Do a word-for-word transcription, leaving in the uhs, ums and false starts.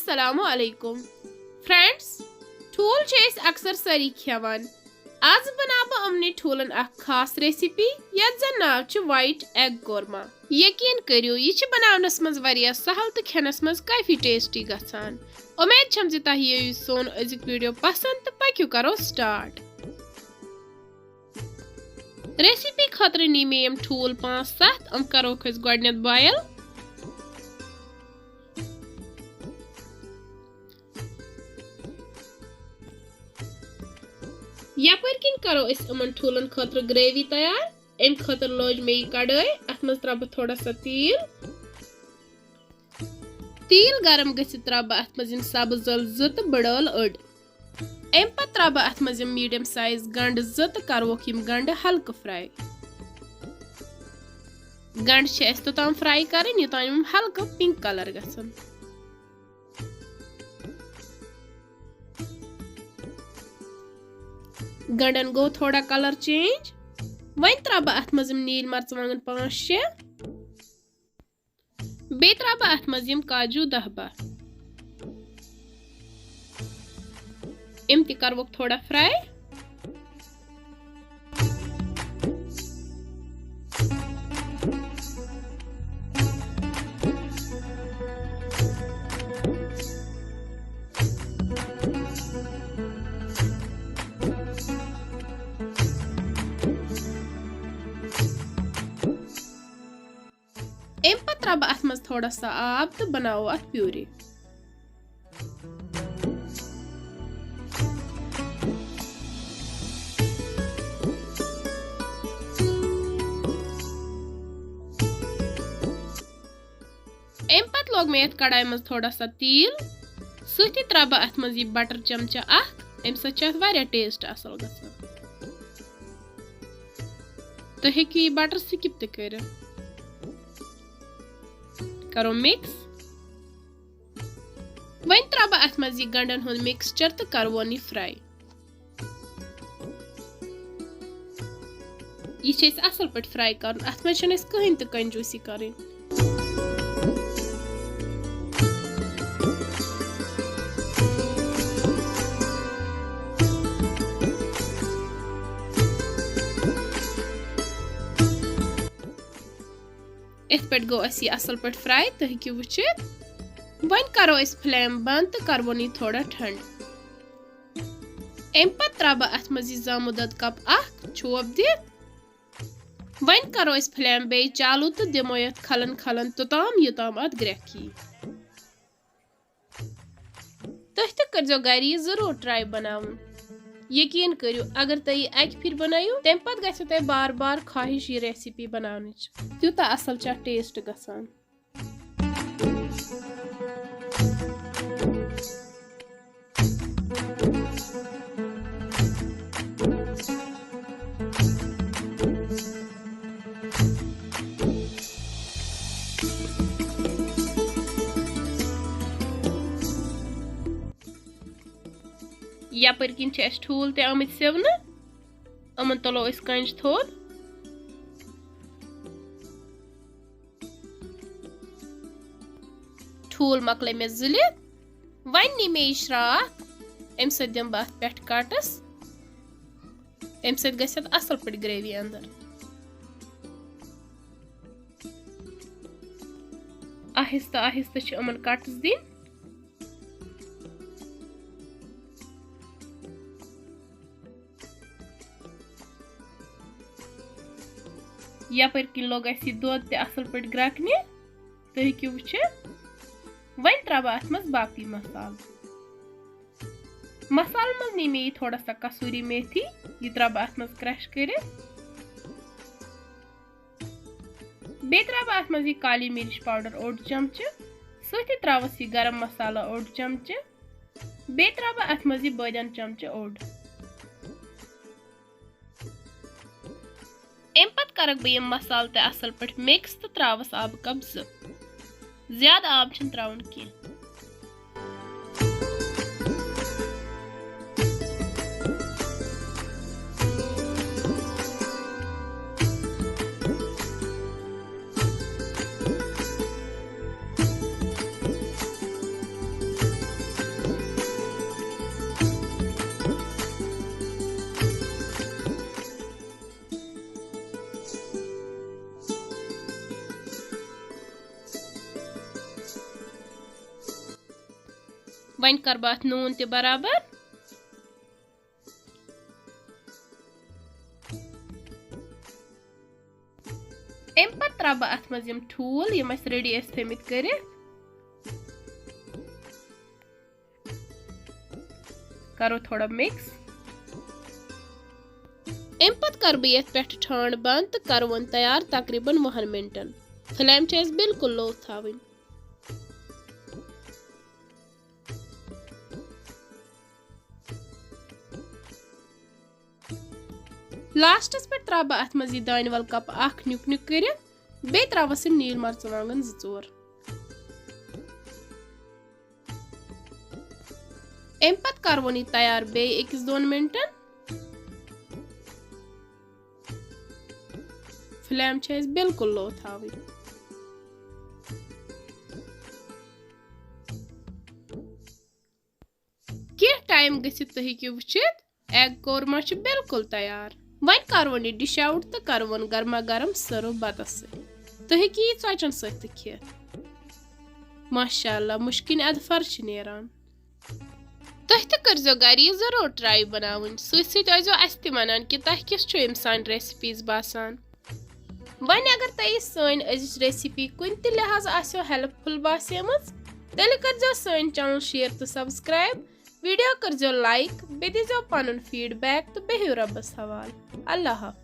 السلام علیکم فرینڈز، ٹھوٗل چھِ أسۍ اکثر سٲری کھٮ۪وان۔ آز بناو بہٕ یِمنٕے ٹھوٗلن اکھ خاص ریسیپی، یتھ زن ناو چھُ وائٹ ایگ قورما۔ یقین کٔرِو، یہِ چھِ بناونس منٛز واریاہ سہل تہٕ کھٮ۪نس منٛز کافی ٹیسٹی گژھان۔ امید چھم زِ تۄہہِ یِیو یہِ سون أزیُک ویڈیو پسند تہٕ پٔکِو کرو سٹارٹ۔ ریسیپی خٲطرٕ نی مےٚ یِم ٹھوٗل پانٛژھ ستھ، یِم کروکھ أسۍ گۄڈٕنٮ۪تھ بوائل۔ یپٲرۍ کِنۍ کرو أسۍ یِمن ٹھوٗلن خٲطرٕ گریوی تیار۔ اَمہِ خٲطرٕ لٲج مےٚ یہِ کڑٲے، اَتھ منٛز ترٛاوٕ بہٕ تھوڑا سا تیٖل۔ تیٖل گرم گٔژھِتھ ترٛاوٕ بہٕ اَتھ منٛز یِم سبٕز ٲلہٕ زٕ تہٕ بٕڑ ٲلہٕ أڑ۔ اَمہِ پتہٕ ترٛاوٕ بہٕ اَتھ منٛز یِم میٖڈیم سایز گنٛڈٕ زٕ تہٕ کروکھ یِم گنٛڈٕ ہلکہٕ فراے۔ گنٛڈٕ چھِ اَسہِ توٚتام فراے کرٕنۍ، یوٚتام یِم ہلکہٕ پِنک کلر گژھن۔ گنٛڈن گوٚو تھوڑا کلر چینج۔ وۄنۍ ترٛاوٕ بہٕ اَتھ منٛز یِم نیٖلۍ مرژٕوانٛگن پانٛژھ شےٚ۔ بیٚیہِ ترٛاوٕ بہٕ اَتھ منٛز یِم کاجوٗ دَہ باہ۔ یِم تہِ کَرٕ ووکھ تھوڑا فراے۔ اَمہِ پَتہٕ ترٛاوٕ بہٕ اَتھ منٛز تھوڑا سا آب تہٕ بَناوو اَتھ پیوٗری۔ اَمہِ پَتہٕ لوگ مےٚ یَتھ کڑایہِ منٛز تھوڑا سا تیٖل، سۭتی ترٛاوٕ بہٕ اَتھ منٛز یہِ بٹر چمچہٕ اکھ، اَمہِ سۭتۍ چھُ اَتھ واریاہ ٹیسٹ اَصٕل گژھان۔ تُہۍ ہیٚکِو یہِ بٹر سِکِپ تہِ کٔرِتھ۔ کرو مِکس۔ وۄنۍ ترٛاوٕ بہٕ اَتھ منٛز یہِ گنٛڈن ہُنٛد مِکسچر تہٕ کرون یہِ فراے۔ یہِ چھِ اَسہِ اَصٕل پٲٹھۍ فراے کرُن، اَتھ منٛز چھَنہٕ اَسہِ کٕہٕنۍ تہِ کنجوٗسی کرٕنۍ۔ یِتھ پٲٹھۍ گوٚو اَسہِ یہِ اَصٕل پٲٹھۍ فراے، تُہۍ ہیٚکِو وٕچھِتھ۔ وۄنۍ کرو أسۍ فلیم بنٛد تہٕ کرون یہِ تھوڑا ٹھنٛڈ۔ اَمہِ پتہٕ ترٛاوٕ بہٕ اَتھ منٛز یہِ زامُت دۄد کپ اکھ چھوپ دِتھ۔ وۄنۍ کرو أسۍ فلیم بیٚیہِ چالو تہٕ دِمو یَتھ کھلن کھلن توٚتام، یوٚتام اَتھ گرٛٮ۪کھ یی۔ تُہۍ تہِ کٔرزیٚو گرِ یہِ ضروٗر ٹراے بناوُن۔ یقین کٔرِو، اگر تُہۍ یہِ اکہِ پھِرِ بنٲیِو، تَمہِ پتہٕ گژھِ تۄہہِ بار بار خواہش یہِ ریسیپی بناونٕچ۔ تیوٗتاہ اَصٕل چھِ اَتھ ٹیسٹ گژھان۔ یپٲرۍ کِنۍ چھِ اَسہِ ٹھوٗل تہِ آمٕتۍ سِونہٕ، یِمن تُلو أسۍ کنجہِ تھوٚد۔ ٹھوٗل مۄکلٲے مےٚ زٕلِتھ، وۄنۍ نی مےٚ یہِ شراکھ، اَمہِ سۭتۍ دِمہٕ بہٕ اَتھ پٮ۪ٹھ کٹس، اَمہِ سۭتۍ گژھِ اَتھ اَصٕل پٲٹھۍ گریوی اندر۔ آہستہٕ آہستہٕ چھِ یِمن کٹس دِنۍ۔ یپٲرۍ کِنۍ لوٚگ اَسہِ یہِ دۄد تہِ اَصٕل پٲٹھۍ گرٛٮ۪کنہِ، تُہۍ ہیٚکِو وٕچھِتھ۔ وۄنۍ ترٛاوٕ بہٕ اَتھ منٛز باقٕے مصالہٕ۔ مصالہٕ منٛز نی مےٚ یہِ تھوڑا سا کسوٗری میتھی، یہِ ترٛاوٕ بہٕ اَتھ منٛز کرٛش کٔرِتھ۔ بیٚیہِ ترٛاوٕ بہٕ اَتھ منٛز یہِ کالی مرچ پاوڈر اوٚڑ چمچہٕ، سۭتی ترٛاوَس یہِ گرم مصالہٕ اوٚڑ چمچہٕ، بیٚیہِ ترٛاوٕ بہٕ اَتھ منٛز یہِ بٲدیان چمچہٕ اوٚڑ۔ اَمہِ پتہٕ کرکھ بہٕ یِم مصالہٕ تہِ اَصٕل پٲٹھۍ مِکس تہٕ ترٛاوَس آبہٕ کپ زٕ۔ زیادٕ آب چھُنہٕ ترٛاوُن کینٛہہ۔ وۄنۍ کَرٕ بہٕ اَتھ نوٗن تہِ برابر۔ اَمہِ پَتہٕ ترٛاوٕ بہٕ اَتھ منٛز یِم ٹھوٗل، یِم اَسہِ ready ٲسۍ تھٲومٕتۍ کٔرِتھ۔ کَرو تھوڑا mix۔ اَمہِ پَتہٕ کَرٕ بہٕ یَتھ پٮ۪ٹھٕ ٹھانٛڈ بنٛد تہٕ کَرٕ وۄنۍ تیار تقریٖباً وُہَن مِنٹَن۔ Flame چھِ اَسہِ بِلکُل low تھاوٕنۍ۔ Lastس پٮ۪ٹھ ترٛاوٕ بہٕ اَتھ منٛز یہِ دانہِ وَل cup اَکھ نیُک نیُک کٔرِتھ، بیٚیہِ ترٛاوَس یِم نیٖل مرژٕوانٛگن زٕ ژور۔ اَمہِ پَتہٕ کَرٕ وۄنۍ یہِ تیار بیٚیہِ أکِس دۄن مِنٹَن۔ Flame چھِ اَسہِ بِلکُل low تھاوٕنۍ۔ کینٛہہ time گٔژھِتھ تُہۍ ہیٚکِو وٕچھِتھ، egg korma چھُ بِلکُل تیار۔ وۄنۍ کَرٕ وۄنۍ یہِ dish out تہٕ کَرٕ وۄنۍ گرما گرم serve بَتَس سۭتۍ۔ تُہۍ ہیٚکِو یہِ ژۄچَن سۭتۍ تہِ کھٮ۪تھ۔ ماشاء اللہ، مُشکِنۍ اَدفر چھِ نیران۔ تُہۍ تہِ کٔرزیٚو گرِ یہِ ضروٗر try بناوٕنۍ۔ سۭتۍ سۭتۍ ٲسۍزیٚو اَسہِ تہِ وَنان کہِ تۄہہِ کِژھ چھو یِم سانہِ recipes باسان۔ وۄنۍ اگر تۄہہِ سٲنۍ أزِچ recipe کُنہِ تہِ لحاظہٕ آسیٚو helpful باسیمٕژ، تیٚلہِ کٔرزیٚو سٲنۍ channel share تہٕ subscribe، video کٔرزیٚو like، بیٚیہِ دیٖزیٚو پنُن feedback تہٕ بِہِو رۄبَس حوالہٕ۔ اللہ حافظ۔